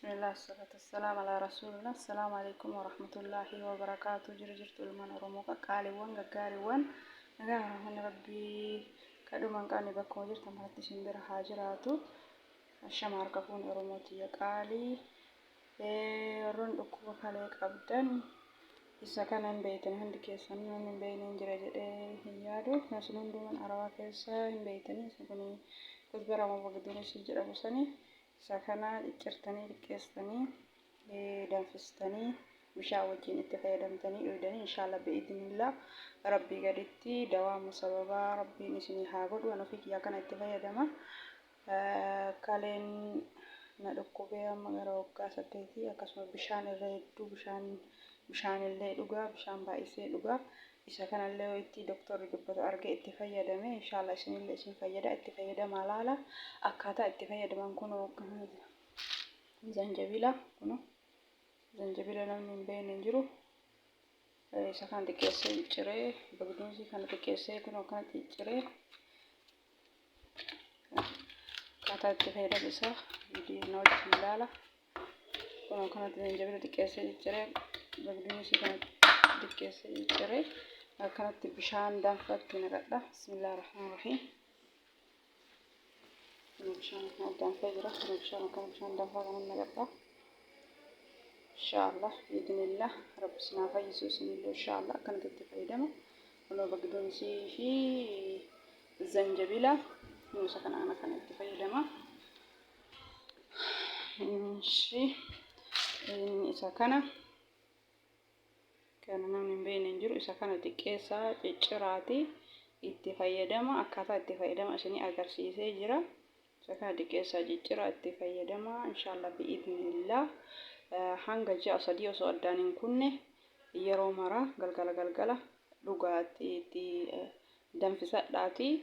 Bismillah assalatu wassalaam alaa rasuulillah. Assalaamu alaikum warahmatullaahi wabarakaatu. Jira jirtu ilmaan Oromoo qaqqaaliiwwan gaggaariiwwan, nagaa rahmanni rabbii kadhuma hin qabne bakkuma jirtan maratti isin bira haa jiraatu. Ashama harka fuuni Oromoo tiyya qaalii. Warroonni dhukkuba kalee qabdan isa kana hin beeytani hundi keessan, namni hin beeyne hin jira jedhee hin yaadu. Isin hunduman Arabaa keessa hin beeytani. Isa kun kuzbara moo bagduunisii jedhamu sani. Isa kana ciccirtanii xiqqeessitanii danfistanii bishaan wajjin itti fayyadamtanii dhuydanii, inshallah bi'idhnillah rabbii gaditti dawaamu sababaa rabbiin isinii haa godhu. An ofii kiyyaa kana itti fayyadama. Kaleen na dhukkubee amma gara waggaa 8. Akkasuma bishaan irra hedduu bishaan bishaanillee dhugaa, bishaan baay'isee dhugaa. Isa kanallee yoo itti doktorri dubbatu argee itti fayyadame, inshallah isinillee isin fayyada. Itti fayyadamaa laala. Akkaataa itti fayyadaman kunoo zanjabila, kunoo zanjabila namni hin beekne hin jiru. Isa kana xiqqeessee cicciree, bagduunsii kana xiqqeessee kunoo akkana cicciree, akkaataa itti fayyadamu isaa viidiyoo na wajjin ilaala. Kunoo kanatti zanjabila xiqqeessee cicciree, bagduunsii kana xiqqeessee cicciree, akkanatti bishaan danfatti naqadha. Bismillaahi rahmaan rahiim. Kun bishaan akkana danfee jira. Kun bishaan akkana bishaan danfaa kana naqadha. Inshaallah biidnillah rabbi isin haa fayyisu isinillee inshaallah akkanatti itti fayyadama. Kunoo bagduunsii fi zanjabila isa kana ana kana itti fayyadama. Ishi isa kana kana namni hin beekne hin jiru. Isa kana xiqqeessaa cicciraati itti fayyadama. Akkaataa itti fayyadama isinii agarsiisee jira. Isa kana xiqqeessaa cicciraa itti fayyadama. Inshaallah bi'idhnillah hanga ji'a 3 osoo addaan hin kunne yeroo mara galgala galgala dhugaatii itti danfisadhaatii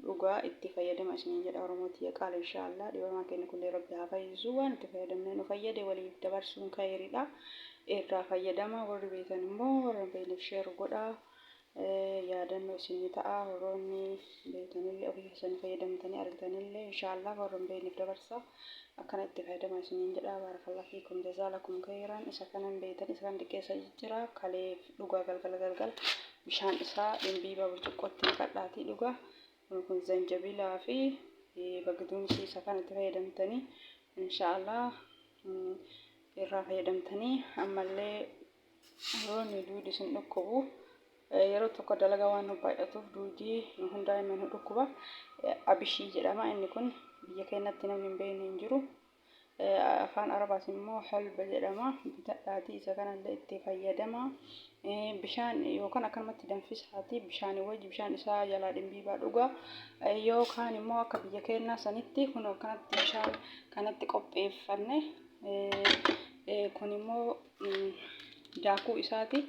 dhugaa itti fayyadama isiniin jedha Oromoo tiyya qaali. Inshaallah dhibamaa keenya kullee rabbi haa fayyisu. Waan itti fayyadamnee nu fayyade waliif dabarsuun kayriidha. Irraa fayyadama. Warri beektan immoo warra hin beekneef share godha, yaadannoo isinii ta'a. Warroonni beektanillee ofii keessanii fayyadamtanii argitanillee inshaallah warra hin beekneef dabarsa. Akkana itti fayyadama isiniin jedha. Baarakallah fiikum, jazaalakum kayran. Isa kana hin beektan. Isa kana xiqqeessa jira kaleef dhugaa galgala galgala bishaan isaa dhimbiibaa burcuqqootti naqadhaatii dhugaa. Kun zanjabilaa fi bagduunsii isa kana itti fayyadamtanii inshaallah irraa fayyadamtanii. Ammallee warroonni duudi isin dhukkubu, yeroo tokko dalagaa waan nu baay'atuuf duudii nu hundaa hima nu dhukkuba. Abishii jedhama inni kun, biyya keenyatti namni hin beekne hin jiru. Afaan Arabaas immoo halba jedhama. Bitadhaatii isa kanallee itti fayyadama. Bishaan yookaan akkanumatti danfisaati bishaan wajji bishaan isaa jalaa dhimbiibaa dhugaa, yookaan immoo akka biyya keenyaa sanitti kun akkanatti bishaan kanatti qopheeffanne. Kun immoo daakuu isaati,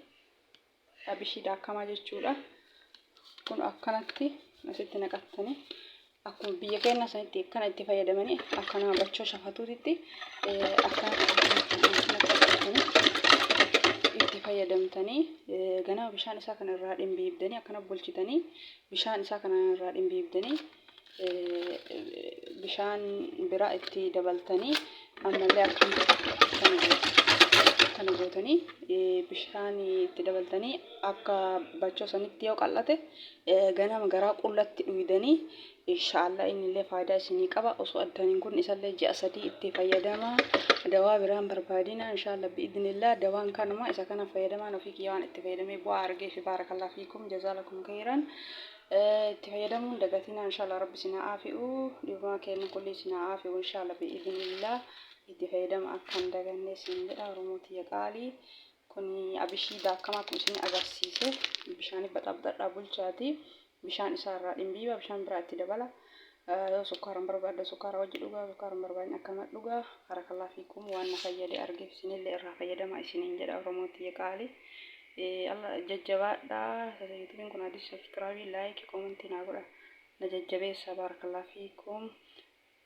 abishii daakamaa jechuudha. Kun akkanatti asitti naqattanii akkuma biyya keenya sanitti akkana itti fayyadamanii, akka nama bachoo shafatuutitti akkanatti itti fayyadamtanii, ganama bishaan isaa kana irraa dhimbiibdanii akkana bulchitanii, bishaan isaa kana irraa dhimbiibdanii, bishaan biraa itti dabaltanii, ammallee akkana gootanii bishaan itti dabaltanii, akka bachoo sanitti yoo qal'ate ganama garaa qullatti dhuydanii, inshaallah innillee faayidaa isinii qaba. Osoo addaan hin kun isallee ji'a 3 itti fayyadama. Dawaa biraan barbaadina. Inshaallah bi'idnillah dawaan kanuma. Isa kana fayyadamaan ofii kiyya waan itti fayyadamee bu'aa argee fi baarakallah fiikum, jazaalakum khayran. Itti fayyadamuun dagatinaa. Inshaallah rabbi isin haa aafi'u, dhibamaa keenya kulli isin haa aafi'u. Inshaallah bi'idnillah itti fayyadama akka hin daganne isin jedha Oromoo tiyya qaalii. Kun abishii daakamaa kun isin agarsiise. Bishaanii baxaa bulchaati bishaan isaa irraa dhimbiiba, bishaan biraa itti dabala. Yoo sukkaara hin barbaadde sukkaara wajji dhugaa, sukkaara hin barbaadne akkanuma dhugaa. Barakallah fiikum. Waan na fayyade argeef isinillee irraa fayyadama isiniin jedha Oromoo tiyya qaalii. Allah jajjabaadha. YouTubeiin kun adii subscribe, like, comment naa godha, na jajjabeessa. Barakallah fiikum.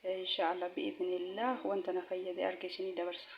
Inshaallah bi'idhnillah wanta na fayyade arge isinii dabarsa.